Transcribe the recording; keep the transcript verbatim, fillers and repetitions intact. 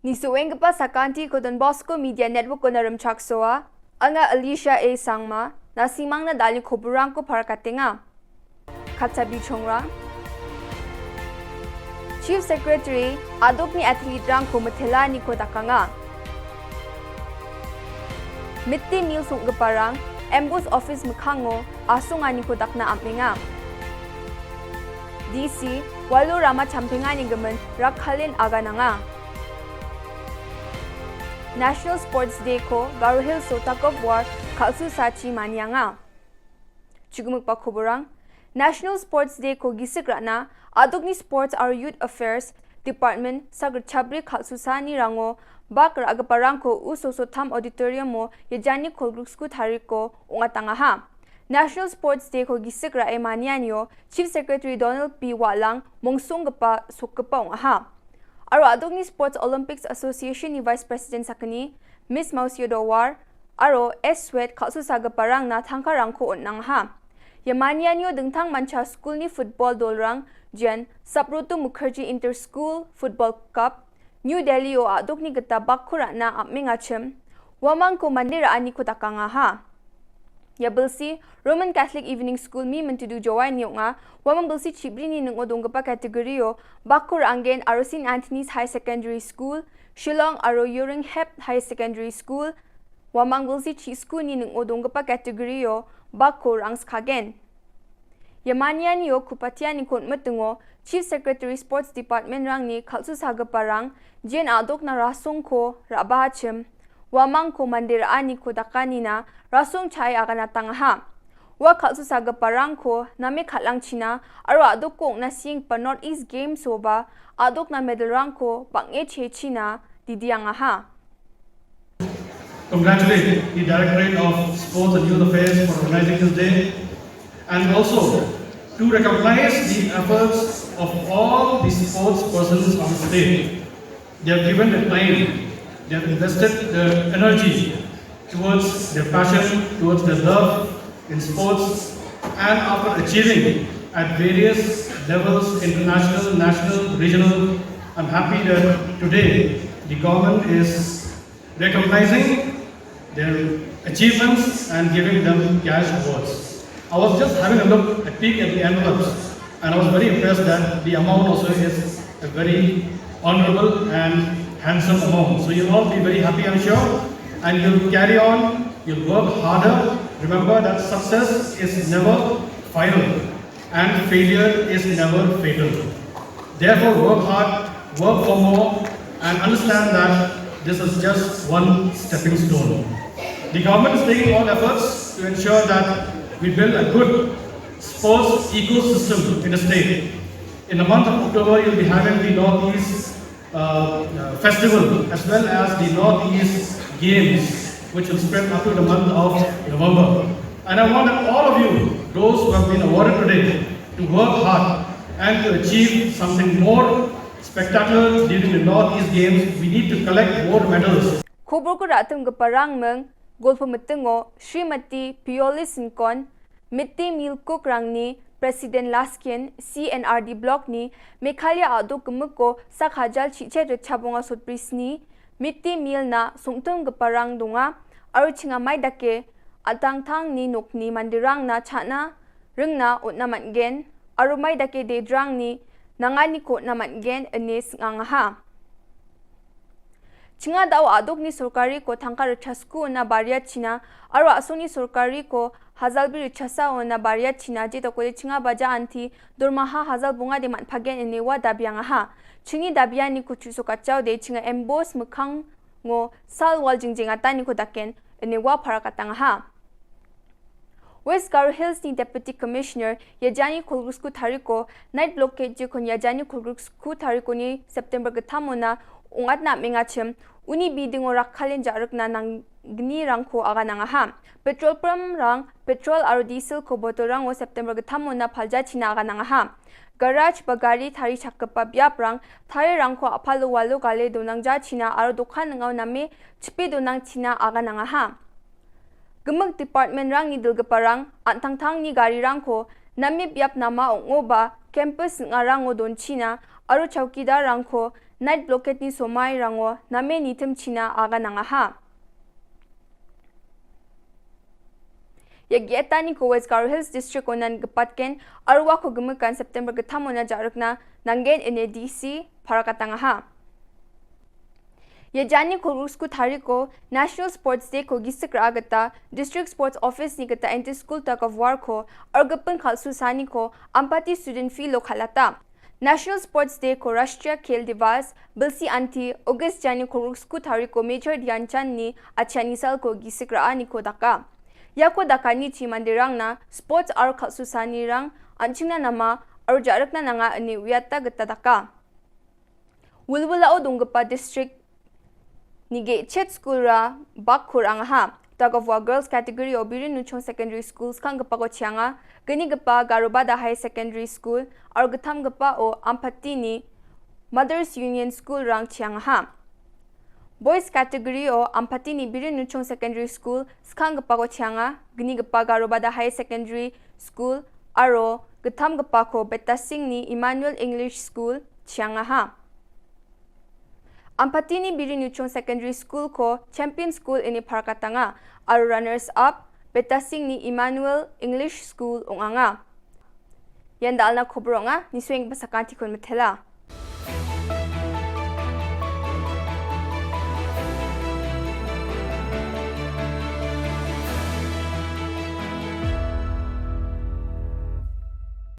Ni su·enggipa sakantiko Don Bosco Media Network-ona rimchaksoa. Anga Alicia A Sangma, nasimangna dal·ni koburangko parakatenga. Katchabichongrang. Chief Secretary a·dokni athlete-rangko mitelaniko dakanga. Mid-day meal song·giparang M B O S office mikkango asonganiko dakna am·enga. D C Walo Rama champengani gimin Rakhalin agananga. National Sports Day-ko Garo Hills-o tug of war kal·susachi manianga. Chigimikba koborang, National Sports Day-ko gisik ra·na, a·dokni Sports aro Youth Affairs Department sagritchabri kal·susanirango bak ra·giparangko U Soso Tham Auditorium-o Yajani kolgriksku tariko ong·atangaha. National Sports Day-ko gisik ra·e manianio Chief Secretary Donald P Walang mongsonggipa sokgipa ong·aha. Aro a·dokni Sports Olympics Association-ni Vice President sakgni Miss Mausia Dowar aro S Swet kal·susagiparangna tangkarangko on·angaha. Ia manianio dingtang mancha skulni football dolrang, jean Sabroto Mukherjee Inter-School Football Cup, New Delhi-o a·dokni gita bakko ra·na am·engachim, uamangko mande ra·aniko dakangaha. Ia bilsi Roman Catholic Evening School, Mi Mintidu Jowai-ni ong·a. Uamang bilsi chibrini ning·o donggipa category-o bakko ra·angen aro Saint Anthony's High Secondary School, Shillong aro Uring Hep High Secondary School, uamang bilsi chi-, school-ni ning·o donggipa category-o bakko ra·angskagen. Ia manianio kupatianiko on·mitingo Chief Secretary Sports Department-rangni kal·susagiparang jean a·dokna rasongko ra·bahachim, uamangko mande ra·aniko dakanina rasong cha·e aganatangaha. Ua kal·susagiparangko name kal·angchina aro a·dokko ong·na sieenggipa North East Games-oba a·dokna medal-rangko bang·e chechina didiangaha. Congratulate the Directorate of Sports and Youth Affairs for organizing this day, and also to recognize the efforts of all the sports persons of the state. They have given their time, they have invested their energy towards their passion, towards their love in sports, and after achieving at various levels, international, national, regional, I'm happy that today the government is recognizing their achievements and giving them cash awards. I was just having a look, a peek at the envelopes, and I was very impressed that the amount also is a very honorable and handsome amount. So you'll all be very happy, I'm sure, and you'll carry on, you'll work harder. Remember that success is never final and failure is never fatal. Therefore, work hard, work for more, and understand that this is just one stepping stone. The government is taking all efforts to ensure that we build a good sports ecosystem in the state. In the month of October, you'll be having the Northeast uh, uh, Festival as well as the Northeast Games, which will spread up to the month of November. And I want that all of you, those who have been awarded today, to work hard and to achieve something more spectacular during the Northeast Games. We need to collect more medals. Koborko ra·timgiparang ming golpo mitingo Srimati Pioli Sinkon, Mid-day meal cook-rangni President Laskin, C N R D block-ni Meghalaya a·dok gimikko sak hajal chichet ritchabonga sotbri sni mid-day meal-na songtimgiparang donga aro chinga mai dake an·tangtangni nokni manderangna cha·na ringna on·na man·gen aro mai dake dedrangni nanganiko on·na man·gen ine sing·angaha. Chinga dao a·dokni sorkariko tangka ritchaskuona bariachina aro a·songni sorkariko hajalbri ritchasaona bariachina, jedokode chinga baja anti dormaha hajal bongade man·pagen ine ua dabiangaha. Chingni dabianiko chu·sokatjaode chinga embos mikkango sal wal jingjengataniko daken ine ua parakatangaha. West Garo Hills-ni Deputy Commissioner Yajani Kolgriksku tariko night blockade jekon Yajani Kolgriksku tarikoni September gittamona ong·atna am·engachim, uni bidingo rakkalen ja·rikna nanggnirangko aganangaha. Petrol pump-rang petrol aro diesel-ko botolrango September gittamona paljachina aganangaha. Garage ba gari tarichakgipa biaprang tarirangko a·palo walo gale donangjachina aro dokan ning·ao name chipe donangchina aganangaha. Gimik department-rangni dilgiparang an·tangtangni garirangko name biap nama ong·oba campus ning·arango donchina aro chowkidarrangko night blockade-ni somairango name nitimchina aganangaha. Ia ge·etaniko West Garo Hills District-ona nikgipatgen aro uako gimikan September gittamona ja·rikna nanggen ine D C parakatangaha. Ia jani kolgriksku tariko National Sports Day-ko gisik ra·a gita District Sports Office-ni gita Anti School Tug of War-ko argipin kal·susaaniko Ampati Student Field-o kal·ata. National Sports Day-ko Rashtriya Khel Divas, bilsi anti, August jani kolgriksku tariko Major Dhyan Chand-ni achianisalko gisik ra·aniko daka. Iako dakanichi manderangna sports aro kal·susaanirang an·chingna nama aro ja·rikna nanga ine uiata gita daka. Wilwilao donggipa district nigechit school-ra bakko ra·angaha. Tug of War Girls category-o Biren Nuchong Secondary School skanggipako chianga, gnigipa Garobada High Secondary School, aro gittamgipao Ampatini Mothers Union School-rang chiangaha. Boys category-o Ampatini Biren Nuchong Secondary School skanggipako chianga, gnigipa Garobada High Secondary School, aro gittamgipako Betasingni Emmanuel English School chiangaha. Ampatini Biren Nuchong Secondary School-ko Champion School ine parakatanga, aro runners up Betasingni Emmanuel English School ong·anga. Ian da·alna kobor ong·a, nisuenggipa sakantikon mitela.